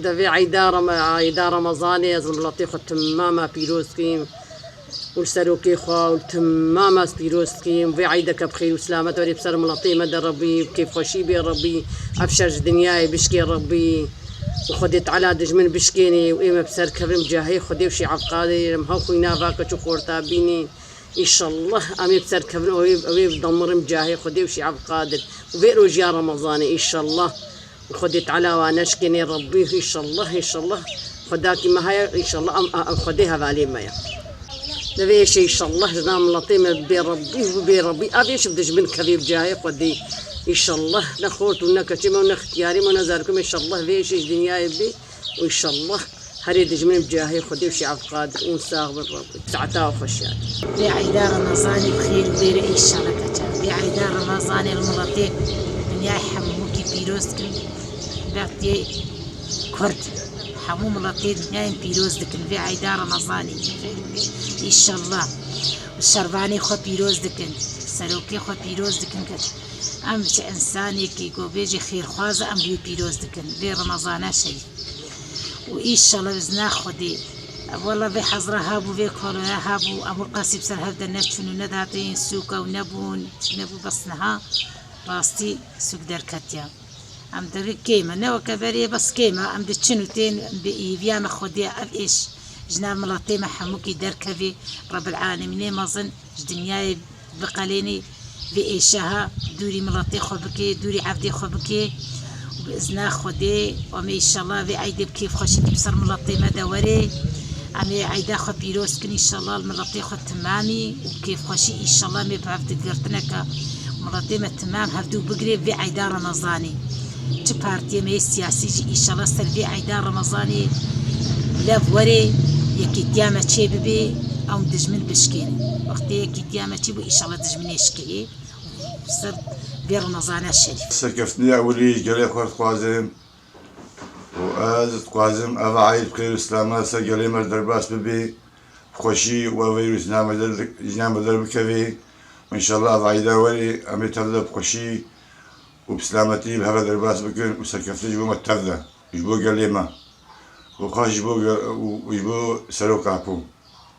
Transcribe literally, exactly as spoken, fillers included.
Di vê eyda Rem-, eyda Remezanê ez li miletê xwe timama pîroz dikim û li serokê xwe û li timama ez pîroz dikim. Vê eydeke bi xêr û selamet werê bi ser miletê me de Rebî, bi kêfxweşî bê Rebî, ev şer ji dinyayê bişkê Rebî û Xwedê Teala dijmin bişkênê û ê me bi ser kevin bi cahê Xwedê û Şî Evqadirê em hew xwîna va keç û xorta bînî. Înşallah em ê bi ser kevin ew ê, ew ê demirin bi cahê Xwedê û Şî Evqadir û vê rojiya Remezanê înşallah. Xwedê Teala wa neşkênê Rebbî, înşallah, înşallah. Xwedakî me heye, înşallah em, em Xwedê hevalê me ye. Li vê êşê înşallah jina miletê me bê Rebbî û bê Rebbî. Ev êş bi dijmin kevê bi cahê Xwedê. Înşallah ne xort û ne keçê me û ne xitiyarê me û ne zarokê me înşallah vê êşê ji dinyayê bê û înşallah herê dijmin bi cahê Xwedê û Şî Evqadir û sax bin Rebbî. Saeta xweş ya. Vê eyda Remezanê bi xêr bêre înşallah keça. Vê eyda Remezanê li miletê dinyayê hemûkî pîroz dikin. Bertiyê Kurd. Hemû miletê dinyayên pîroz dikin. Vê eyda Remezanê. Înşallah. Şervanê xwe pîroz dikin. Serokê xwe pîroz dikin. Em ji insanekî ku bêjî xêrxwaz e, em wî pîroz dikin. Vê Remezana şerîf. Û înşallah bi izna Xwedê. Wela vê hezra hebû, vê koloya hebû. Em wê qasî bi ser hev de neçûn û nedatên sûka û nebûn. Nebû bes niha. Rastî sûk derketiya. Em dibê kêm e, ne weke berê bes kêm e, em diçin û tên bi hêviya me Xwedê ev êş ji nav miletê me hemûkî derkevê, Rebbil Alemînê mezin ji dinyayê biqelênî vê êşa ha dûrî miletê xwe bikê, dûrî evdê xwe bikê û bi izna Xwedê em ê înşallah vê eydê bi kêfxweşî bi ser miletê me de werê. Em ê eyda xwe pîroz kin înşallah li miletê xwe timamî û kêfxweşî înşallah em ê bi hev digirtineke miletê me timam hevdû bigirê vê eyda Remezanê. Çi partiyê me yê siyasî jî înşallah ser vê eyda Remezanê lev werê yekîtiya me çê bibê, ew dijmin bişkêne. Wextê yekîtiya me çê bû înşallah dijminê şikê ser vê Remezana şerîf. Serkeftinê ewilî ji gelê xwe dixwazim. û ez dixwazim ev eyd bi xêr û selamet ser gelê me derbas bibe, bi xweşî û ev vîrus ji nav me der, ji nav me derbikeve. Înşallah ev eyda werê em ê tev de bi xweşî û bi selametî bi hev re derbas bikin û serkeftin ji bo me tev de, ji bo gelê me û xas ji bo ge-, û, û ji bo Serok Apo.